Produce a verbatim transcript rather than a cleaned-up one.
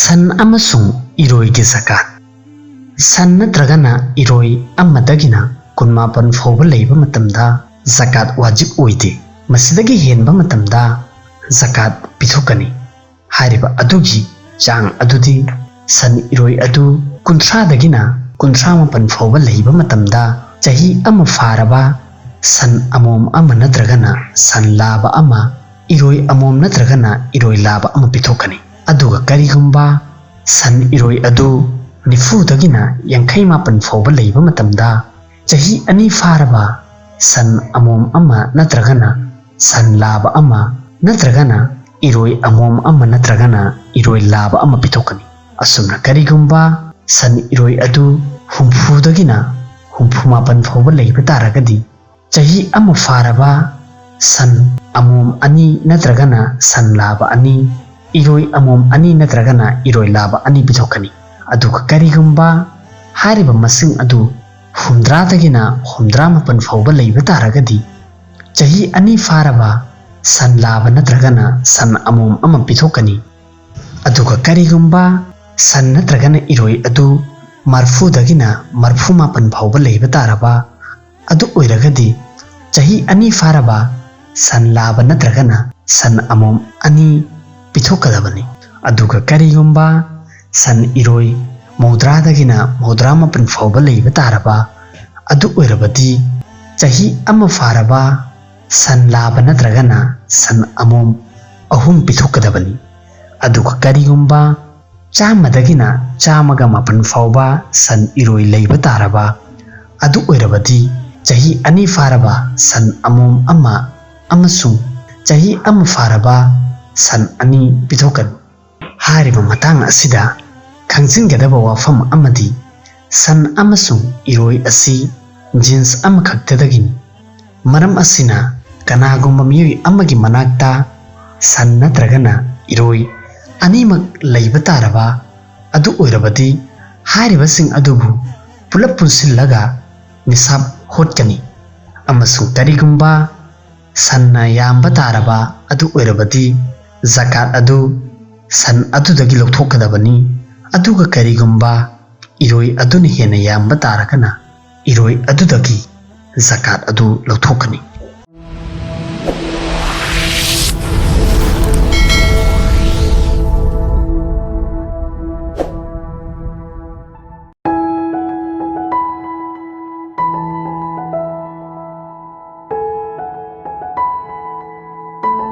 ꯁꯟ ꯑꯃꯁꯨꯡ ꯏꯔꯣꯏꯒꯤ ꯖꯀꯥꯠ꯫ ꯁꯟ ꯅꯠꯇ꯭ꯔꯒꯅ ꯏꯔꯣꯏ ꯑꯃꯗꯒꯤꯅ ꯀꯨꯟꯃꯥꯄꯟ ꯐꯥꯎꯕ ꯂꯩꯕ ꯃꯇꯝꯗ ꯖꯀꯥꯠ ꯋꯥꯖꯤꯕ ꯑꯣꯏꯗꯦ꯫ ꯃꯁꯤꯗꯒꯤ ꯍꯦꯟꯕ ꯃꯇꯝꯗ ꯖꯀꯥꯠ ꯄꯤꯊꯣꯛꯀꯅꯤ꯫ ꯍꯥꯏꯔꯤꯕ ꯑꯗꯨꯒꯤ ꯆꯥꯡ ꯑꯗꯨꯗꯤ ꯁꯟ ꯏꯔꯣꯏ ꯑꯗꯨ ꯀꯨꯟꯊ꯭ꯔꯥꯗꯒꯤꯅ ꯀꯨꯟꯊ꯭ꯔꯥ ꯃꯥꯄꯟ ꯐꯥꯎꯕ ꯂꯩꯕ ꯃꯇꯝꯗ ꯆꯍꯤ ꯑꯃ ꯐꯥꯔꯕ ꯁꯟ ꯑꯃꯣꯝ ꯑꯃ ꯅꯠꯇ꯭ꯔꯒꯅ ꯁꯟ ꯂꯥꯕ ꯑꯃ, ꯏꯔꯣꯏ ꯑꯃꯣꯝ ꯅꯠꯇ꯭ꯔꯒꯅ ꯏꯔꯣꯏ ꯂꯥꯕ ꯑꯃ ꯄꯤꯊꯣꯛꯀꯅꯤ꯫ ꯑꯗꯨꯒ ꯀꯔꯤꯒꯨꯝꯕ ꯁꯟ ꯏꯔꯣꯏ ꯑꯗꯨ ꯅꯤꯐꯨꯗꯒꯤꯅ ꯌꯥꯡꯈꯩ ꯃꯥꯄꯟ ꯐꯥꯎꯕ ꯂꯩꯕ ꯃꯇꯝꯗ ꯆꯍꯤ ꯑꯅꯤ ꯐꯥꯔꯕ ꯁꯟ ꯑꯃꯣꯝ ꯑꯃ ꯅꯠꯇ꯭ꯔꯒꯅ ꯁꯟ ꯂꯥꯕ ꯑꯃ ꯅꯠꯇ꯭ꯔꯒꯅ ꯏꯔꯣꯏ ꯑꯃꯣꯝ ꯑꯃ ꯅꯠꯇ꯭ꯔꯒꯅ ꯏꯔꯣꯏ ꯂꯥꯕ ꯑꯃ ꯄꯤꯊꯣꯛꯀꯅꯤ꯫ ꯑꯁꯨꯝꯅ ꯀꯔꯤꯒꯨꯝꯕ ꯁꯟ ꯏꯔꯣꯏ ꯑꯗꯨ ꯍꯨꯝꯐꯨꯗꯒꯤꯅ ꯍꯨꯝꯐꯨ ꯃꯥꯄꯟ ꯐꯥꯎꯕ ꯂꯩꯕ ꯇꯥꯔꯒꯗꯤ, ꯆꯍꯤ ꯑꯃ ꯐꯥꯔꯕ ꯁꯟ ꯑꯃꯣꯝ ꯑꯅꯤ ꯅꯠꯇ꯭ꯔꯒꯅ ꯁꯟ ꯂꯥꯕ ꯑꯅꯤ, ꯏꯔꯣꯏ ꯑꯃꯣꯝ ꯑꯅꯤ ꯅꯠꯇ꯭ꯔꯒꯅ ꯏꯔꯣꯏ ꯂꯥꯕ ꯑꯅꯤ ꯄꯤꯊꯣꯛꯀꯅꯤ꯫ ꯑꯗꯨꯒ ꯀꯔꯤꯒꯨꯝꯕ ꯍꯥꯏꯔꯤꯕ ꯃꯁꯤꯡ ꯑꯗꯨ ꯍꯨꯝꯗ꯭ꯔꯥꯗꯒꯤꯅ ꯍꯨꯝꯗ꯭ꯔꯥ ꯃꯥꯄꯟ ꯐꯥꯎꯕ ꯂꯩꯕ ꯇꯥꯔꯒꯗꯤ, ꯆꯍꯤ ꯑꯅꯤ ꯐꯥꯔꯕ ꯁꯟ ꯂꯥꯕ ꯅꯠꯇ꯭ꯔꯒꯅ ꯁꯟ ꯑꯃꯣꯝ ꯑꯃ ꯄꯤꯊꯣꯛꯀꯅꯤ꯫ ꯑꯗꯨꯒ ꯀꯔꯤꯒꯨꯝꯕ ꯁꯟ ꯅꯠꯇ꯭ꯔꯒꯅ ꯏꯔꯣꯏ ꯑꯗꯨ ꯃꯔꯐꯨꯗꯒꯤꯅ ꯃꯔꯐꯨ ꯃꯥꯄꯟ ꯐꯥꯎꯕ ꯂꯩꯕ ꯇꯥꯔꯕ ꯑꯗꯨ ꯑꯣꯏꯔꯒꯗꯤ, ꯆꯍꯤ ꯑꯅꯤ ꯐꯥꯔꯕ ꯁꯟ ꯂꯥꯕ ꯅꯠꯇ꯭ꯔꯒꯅ ꯁꯟ ꯑꯃꯣꯝ ꯑꯅꯤ ꯄꯤꯊꯣꯛꯀꯗꯕꯅꯤ꯫ ꯑꯗꯨꯒ ꯀꯔꯤꯒꯨꯝꯕ ꯁꯟ ꯏꯔꯣꯏ ꯃꯧꯗ꯭ꯔꯥꯗꯒꯤꯅ ꯃꯧꯗ꯭ꯔꯥ ꯃꯥꯄꯟ ꯐꯥꯎꯕ ꯂꯩꯕ ꯇꯥꯔꯕ ꯑꯗꯨ ꯑꯣꯏꯔꯕꯗꯤ, ꯆꯍꯤ ꯑꯃ ꯐꯥꯔꯕ ꯁꯟ ꯂꯥꯕ ꯅꯠꯇ꯭ꯔꯒꯅ ꯁꯟ ꯑꯃꯣꯝ ꯑꯍꯨꯝ ꯄꯤꯊꯣꯛꯀꯗꯕꯅꯤ꯫ ꯑꯗꯨꯒ ꯀꯔꯤꯒꯨꯝꯕ ꯆꯥꯝꯃꯗꯒꯤꯅ ꯆꯥꯝꯃꯒ ꯃꯥꯄꯟ ꯐꯥꯎꯕ ꯁꯟ ꯏꯔꯣꯏ ꯂꯩꯕ ꯇꯥꯔꯕ ꯑꯗꯨ ꯑꯣꯏꯔꯕꯗꯤ, ꯆꯍꯤ ꯑꯅꯤ ꯐꯥꯔꯕ ꯁꯟ ꯑꯃꯣꯝ ꯑꯃ ꯑꯃꯁꯨꯡ ꯆꯍꯤ ꯑꯃ ꯐꯥꯔꯕ ꯁꯟ ꯑꯅꯤ ꯄꯤꯊꯣꯛꯀꯅꯤ꯫ ꯍꯥꯏꯔꯤꯕ ꯃꯇꯥꯡ ꯑꯁꯤꯗ ꯈꯪꯖꯤꯟꯒꯗꯕ ꯋꯥꯐꯝ ꯑꯃꯗꯤ, ꯁꯟ ꯑꯃꯁꯨꯡ ꯏꯔꯣꯏ ꯑꯁꯤ ꯖꯤꯟꯁ ꯑꯃꯈꯛꯇꯗꯒꯤꯅꯤ꯫ ꯃꯔꯝ ꯑꯁꯤꯅ, ꯀꯅꯥꯒꯨꯝꯕ ꯃꯤꯑꯣꯏ ꯑꯃꯒꯤ ꯃꯅꯥꯛꯇ ꯁꯟ ꯅꯠꯇ꯭ꯔꯒꯅ ꯏꯔꯣꯏ ꯑꯅꯤꯃꯛ ꯂꯩꯕ ꯇꯥꯔꯕ ꯑꯗꯨ ꯑꯣꯏꯔꯕꯗꯤ, ꯍꯥꯏꯔꯤꯕꯁꯤꯡ ꯑꯗꯨꯕꯨ ꯄꯨꯂꯞ ꯄꯨꯟꯁꯤꯜꯂꯒ ꯅꯤꯁꯥꯕ ꯍꯣꯠꯀꯅꯤ, ꯑꯃꯁꯨꯡ ꯀꯔꯤꯒꯨꯝꯕ ꯁꯟꯅ ꯌꯥꯝꯕ ꯇꯥꯔꯕ ꯑꯗꯨ ꯑꯣꯏꯔꯕꯗꯤ, ꯖꯀꯥꯠ ꯑꯗꯨ ꯁꯟ ꯑꯗꯨꯗꯒꯤ ꯂꯧꯊꯣꯛꯀꯗꯕꯅꯤ꯫ ꯑꯗꯨꯒ ꯀꯔꯤꯒꯨꯝꯕ ꯏꯔꯣꯏ ꯑꯗꯨꯅ ꯍꯦꯟꯅ ꯌꯥꯝꯕ ꯇꯥꯔꯒꯅ, ꯏꯔꯣꯏ ꯑꯗꯨꯗꯒꯤ ꯖꯀꯥꯠ ꯑꯗꯨ ꯂꯧꯊꯣꯛꯀꯅꯤ꯫